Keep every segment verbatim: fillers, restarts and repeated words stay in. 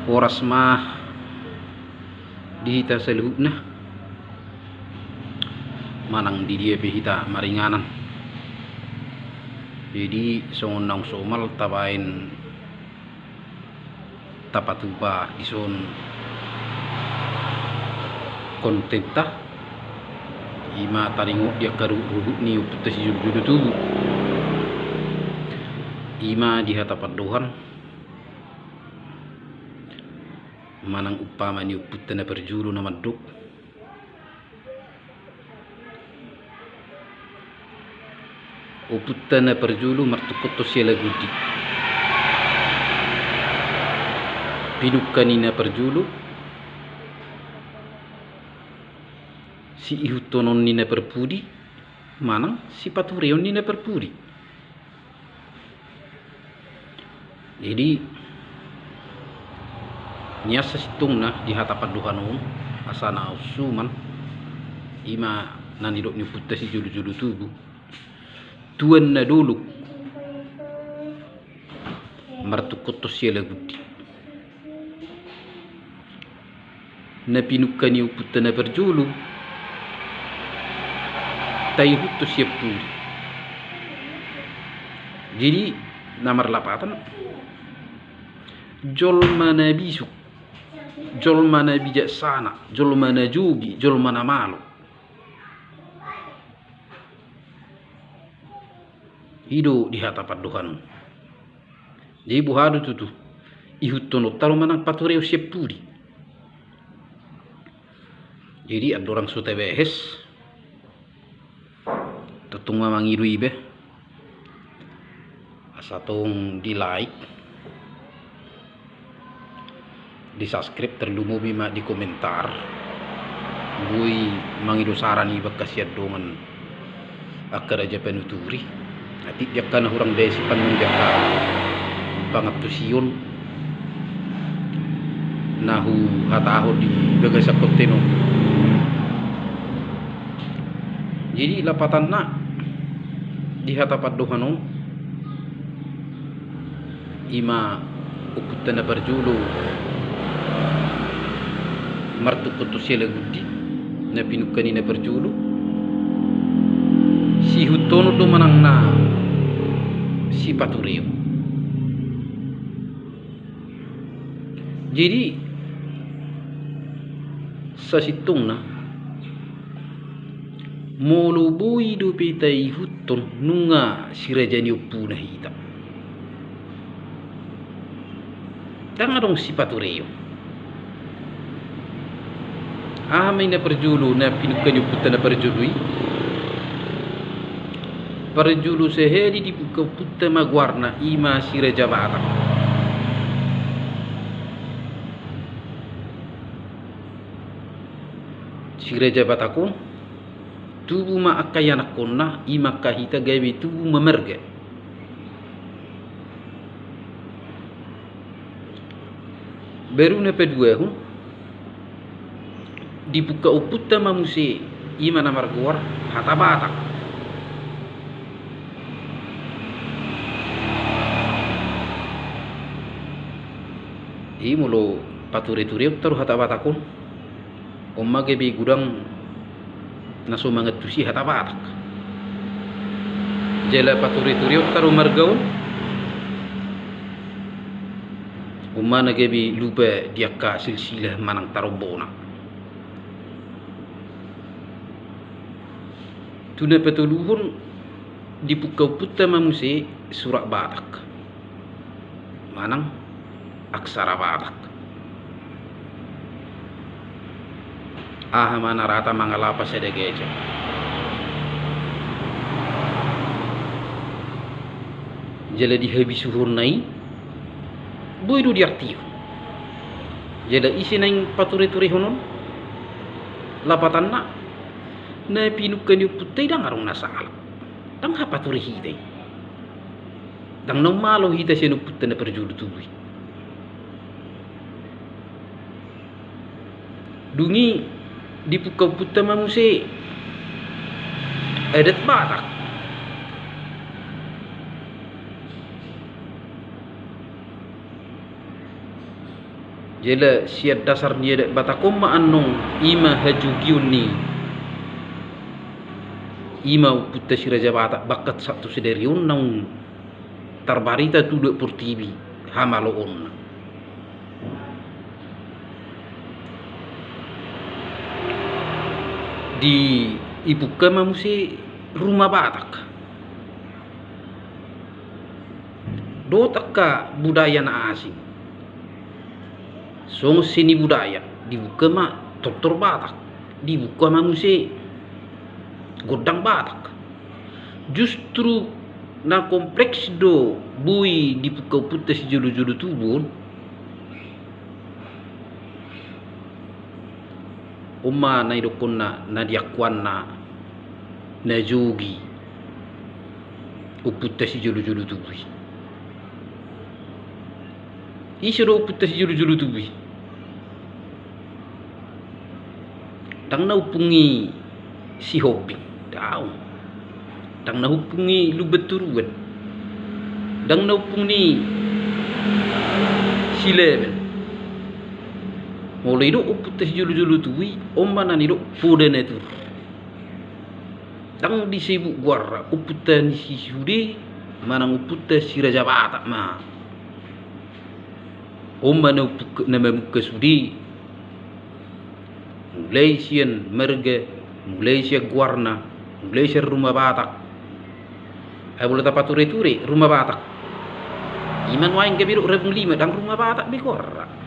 Horas ma di hita saluhutna, manang di dia pe hita maringanan. Jadi songon naung somal tabaen tapatupa dison kontenta, ima taringot di angka ruhut-ruhut ni ompunta sijolo-jolo tubu. Ima di hata pandohan, manang umpama ni ompunta na parjolo na mandok, ompunta na parjolo martungkothon sialagundi. Pinungka ni na parjolo, siihuthonon ni na parpudi, manang sipatureon ni na parpudi. Jadi nian sasintongna di hata pandohan on, asa na suman, ima na nidok ni ompunta sijolo-jolo tubu, tuan na dolok martungkothon sialagundi. Na pinungka ni ompunta na parjolo, taihuthon siampudi. Jadi na marlapatan, jolma na bisuk, jolma na bijaksana, jolma na jogi, jolma na malo. I do di hata pandohan on. Jadi boha do tutu, ihuthononta do manang patureon siampudi? Jadi andorang so tabehes, tongtong ma mangido iba, asa tong di-like, di-subscribe, tarlumobi ma di komentar. Boi mangido saran iba angka sian dongan angka raja panuturi. Atik di angka na hurang disi panun di angka pangantusion na huhatahon di bagasan konten on. Jadi lapatanna di hata pandohan on, ima ompunta na parjolo martungkothon sialagundi, na pinungka ni na parjolo, siihuthon do manang na sipatureon. Jadi sasintongna, molo boi dope taihuthon nunga siraja ni ompuna hita, ndang adong sipatureon. Aha ma i na parjolo na pinungka ni ompunta na parjolo i? Parjolo sahali dipungka ompunta ma goarna, ima si Raja Batak. Si Raja Batak on tubu ma angka ianakhonna, ima angka hita gabe tubu ma marga. Baru na paduahon, dipungka ompunta ma muse, ima na margoar Hata Batak. I molo paturetureonta do Hata Batak on, on ma gabe godang na so mangantusi Hata Batak. Jala paturetureonta do marga on, on ma na gabe lupa di angka silsilah manang tarombona. Tu na patoluhon, dipungka ompunta ma muse surat Batak manang aksara Batak. Aha ma na rata mangalapa sada gaja. Jala di habisuhonna i boi do diartihon. Jala ise naeng patureturehon on? Lapatanna, na pinungka ni ompunta i ndang adong na sala. Ndang hapature hita i. Ndang na umalo hita sian ompunta na parjolo tubu i. Dung i dipungka ompunta ma muse adat Batak. Jala sian dasar ni adat Batak on ma annon, i ma hajogion ni, i ma ompunta si Raja Batak, bahkan sahat tu sadari on naung tarbarita tu luat portibi hamaloonna. Di, dibuka ma muse rumah Batak dohot angka budaya na asing. Songon seni budaya, dibuka ma tortor Batak, dibuka ma muse gondang Batak. Justru na kompleks do boi dibuka ompunta sijolojolo tubu on. On ma na didokkonna na diakuanna na jogi ompunta sijolojolo tubu i. Ise do ompunta sijolojolo tubu i? Ndang na ompung ni Sihombing, daong. Ndang na ompung ni Lumbantoruan. Ndang na ompung ni Silaban. Molo didok ompunta sijolojolo tubu i, on ma na nidok Poda Natur. Ndang disebut goarna, ompunta ni si sude manang ompunta si Raja Batak ma. On ma na mamuk-, na mamungka sude. Mulai sian marga, mulai sian goarna, mulai sian rumah Batak. Ai molo tapature-ture rumah Batak, i ma nuaeng gabe didok Rabung Lima, ndang rumah Batak be goarna.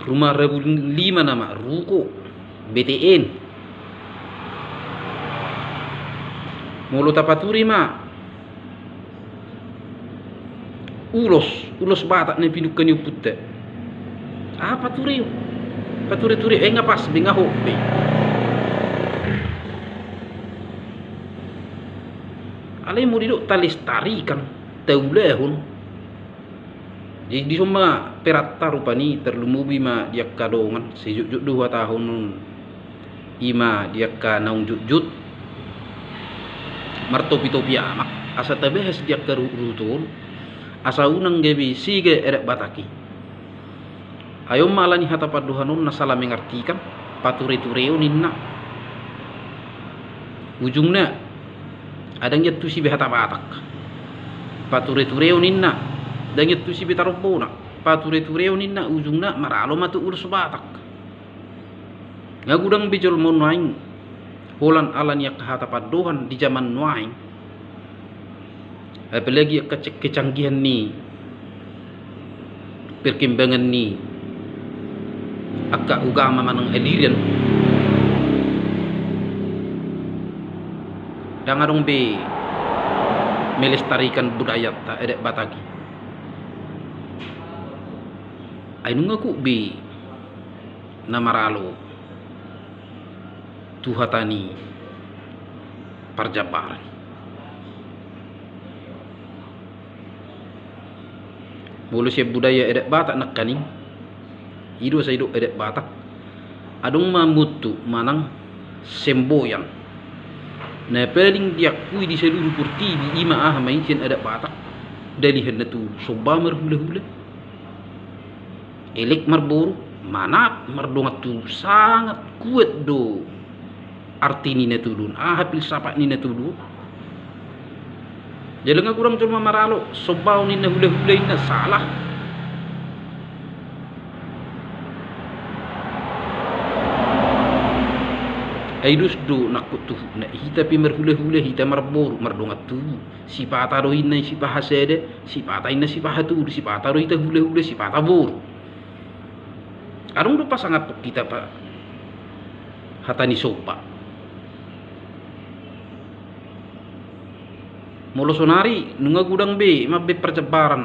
Rumah Rabung Lima nama, ruko, B T N. Molo tapature ma ulos, ulos Batak na pinungka ni ompunta. Aha pature on? Pature-ture, eh, nga pas be, nga hot be. Alai molo didok talestarikan, taulahon. Jadi dison ma peranta rupani, tarlumobi ma di angka dongan, sai jotjot do huhatahon on. I ma di angka naung jotjot martopitopi amak, asa tabahas di angka ruhutruhut on, asa unang gabe sega adat Batak i. Ai on ma ala ni hata pandohan on na salah mengartikan, paturetureon ninna. Ujungna, ndang diantusi be hata Batak. Paturetureon ninna, ndang diantusi be tarombona. Paturetureon ninna, ujungna maralo ma tu ulos Batak. Nga godang be jolma on nuaeng, holan ala ni angka hata pandohan di jaman nuaeng. Apalagi angka ce-, kecanggihan ni perkembangan ni angka ugama manang aliran. Ndang adong be melestarikan budayanta, adat Batak i. Ai nunga gok be na maralo tu hata ni parjambaran. Molo sian budaya adat Batak nangkaning, i do sai didok adat Batak. Adong ma mutu manang semboyan na paling diakui di seluruh portibi, i ma aha ma i sian adat Batak, dalihan na tu somba marhulahula. Elek marboru, manat mardongan tubu, sangat kuat do arti ni na tolu on, aha filsafat ni na tolu on. Jala nga godang jolma maralo sombaon ninna, hulahula ninna, salah. Ai dos do nangkok tu hutna, hita pe marhulahula, hita marboru, mardongan tubu. Sipata do inna sipahasada, sipata inna sipahatolu, sipata do hita hulahula, sipata boru. Adong do pasangaphon hita pa hata ni somba. Molo sonari nunga godang be mambaen parjambaran.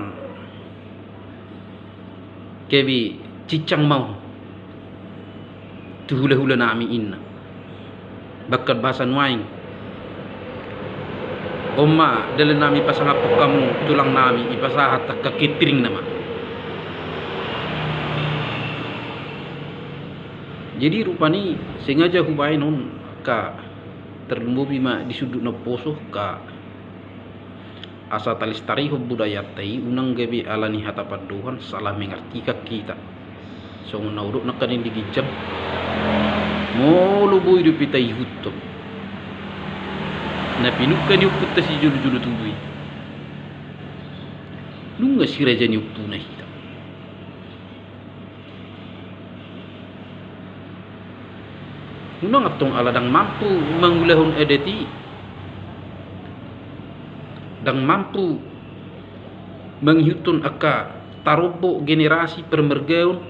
Gabe cincang ma on tu hulahula nami inna. Bahkan bahasa nuaeng, on ma dalan nami pasangaphon hamu tulang nami, dipasahat angka catering nama. Jadi rupani sengaja hubaen on angka tarlumobi ma di sundut na umposo angka Asa talestarihon budayanta i, unang gabe ala ni hata pandohan salah mengartikan hita. Songon na hudok nangkaning di ginjang, molo boi dope taihuthon na pinungka ni ompunta sijolojolo tubu i, nunga siraja ni ompuna hita. Unang antong ala ndang mampu mangulahon adat i, ndang mampu mangihuthon angka tarombo generasi parmargaon,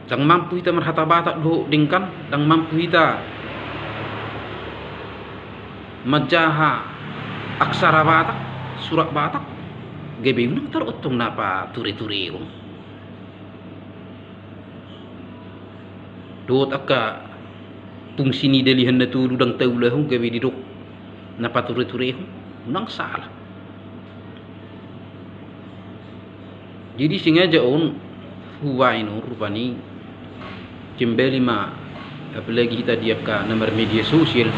ndang mampu hita marhata Batak dohot dengkan, ndang mampu hita manjaha aksara Batak, surat Batak, gabe unang tardok antong na patureturehon. Dohot angka fungsi ni dalihan na tolu ndang taulahon gabe didok na patureturehon, unang sala. Jadi sengaja on hubaen on rupani, kembali ma, apalagi hita di angka na marmedia sosial,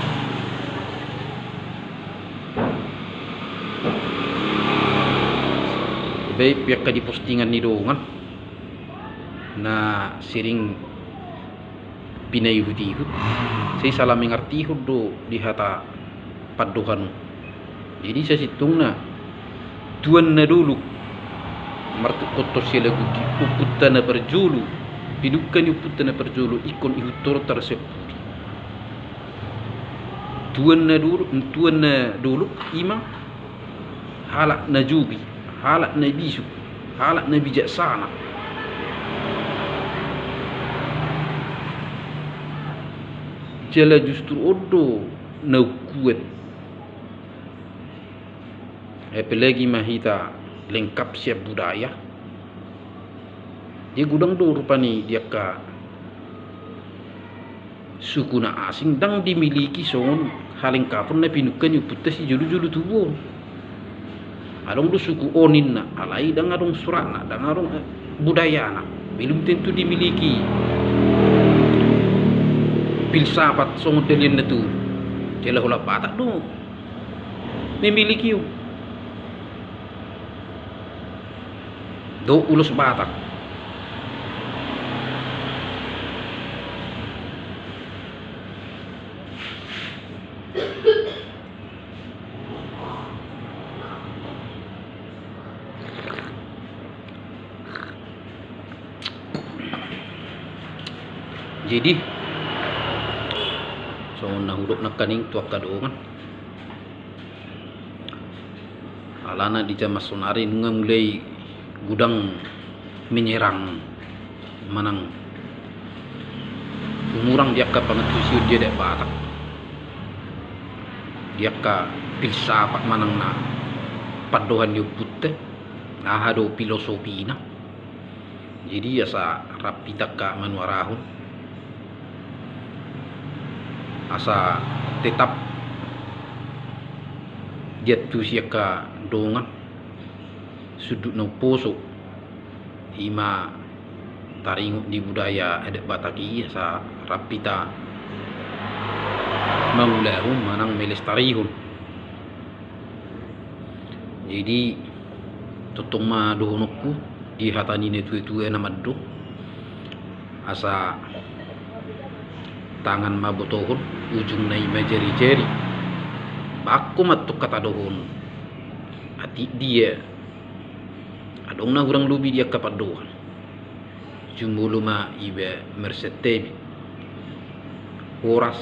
baik pe angka di postingan ni dongan na sering pinaihutihut, sai salah mengartihon do di hata pandohan on. Jadi sasintongna tuan na dolok martungkothon sialagundi, ompunta na parjolo, pinungka ni ompunta na parjolo ingkon ihuthon tarsiapuli. Tuan na dolok, tuan na dolok ima halak na jogi, halak na bisuk, halak na bijaksana. Jala justru on do na ungkuan. Apalagi ma hita lengkap sian budaya. Jadi godang do rupani di angka suku na asing ndang dimiliki songon halengkapon na pinungka ni ompunta sijolojolo tubu on. Adong do suku on ninna, alai ndang adong suratna, ndang adong, eh, budayana. Belum tentu dimiliki filsafat songon dalihan na tolu. Jala holan Batak do memiliki on. Dohot ulos Batak. Jadi songon na hudok nangkaning tu angka dongan, alana di jaman sonari nunga mulai godang menyerang manang humurang di angka pangantusion di adat Batak, di angka filsafat manang na pandohan ni ompunta, aha do filosofina. Jadi asa rap hita angka manuarahon, asa tetap diantusi angka dongan, sundut na umposo, ima taringot di budaya adat Batak i, asa rap hita mangulahon manang melestarihon. Jadi tongtong ma dohononku di hata ni natuatua na mandok, asa tangan ma botohon, ujungna ima jarijari. Bakko ma antong hata dohononku. Atik dia adong na hurang lobi di angka pandohan, jumolo ma iba marsantabi. Horas,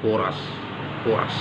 horas, horas.